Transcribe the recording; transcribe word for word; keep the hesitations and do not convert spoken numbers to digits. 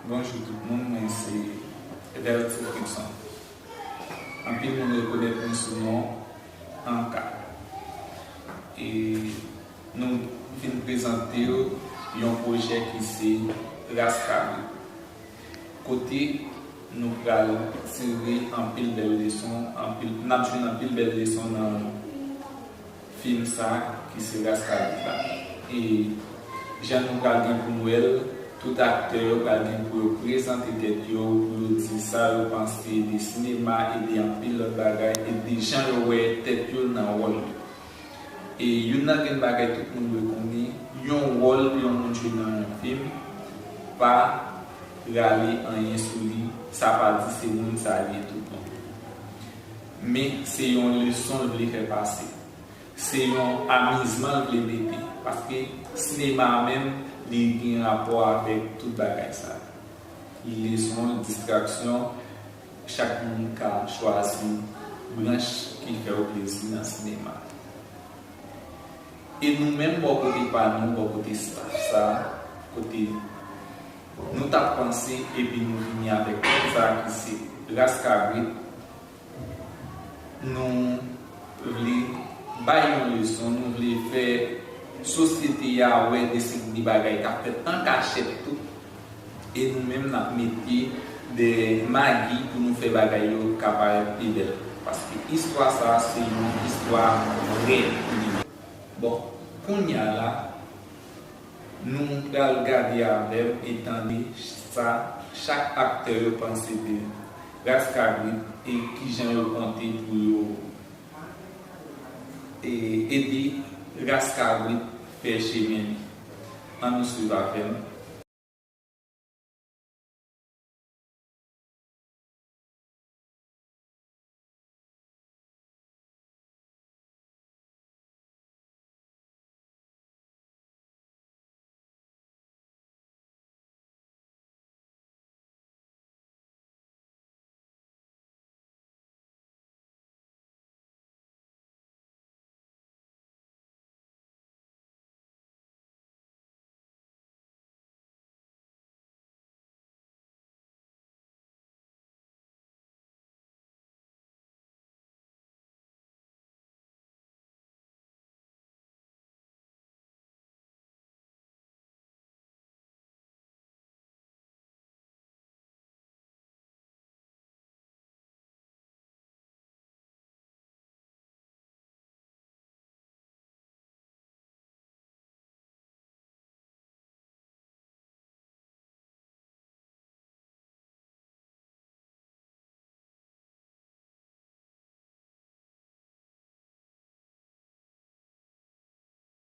Bonjou tout moun, mwen se Vertus Nixon. Anpil moun rekonèt mwen sou non Anka. E nou vin prezante w yon pwojè ki se Ras Kabrit. Kote nou pral tire anpil bèl leson, anpil, n ap jwenn anpil bèl leson nan fim sa ki se Ras Kabrit la. E jan nou pral gen pou n wè l, tout aktè yo pral gen pou yo prezante tèt yo, pou yo di sa yo panse de sinema e de anpil lòt bagay e de jan yo wè tèt yo nan wòl yo. E youn nan grenn bagay tout moun dwe konnen, yon wòl yon moun jwe nan yon fim pa rale anyen sou li, sa pa di se moun sa li ye tout bon. Men se yon leson l vle fè pase. Se yon amizman l vle mete, paske sinema a menm, li gen rapò avèk tout bagay sa. Li leson, distraksyon, chak moun ka chwazi branch ki fè w plezi nan sinema. E nou menm bò kote pa nou, bò kote staff sa, kote nou t ap panse epi nou vini avèk tout sa ki se Ras Kabrit, nou vle bay yon leson, nou vle fè sosyete a wè de seri de bagay k ap fèt an kachèt tou. E nou menm n ap mete de magi pou nou fè bagay yo ka parèt pi bèl. Paske istwa sa a se yon istwa vrè. Bon, kounye a la, nou pral gade avè m e tande sa chak aktè yo panse de Ras Kabrit e kijan yo konte pou yo e ede Ras Kabrit fè chemen li. Ann nou swiv avè m.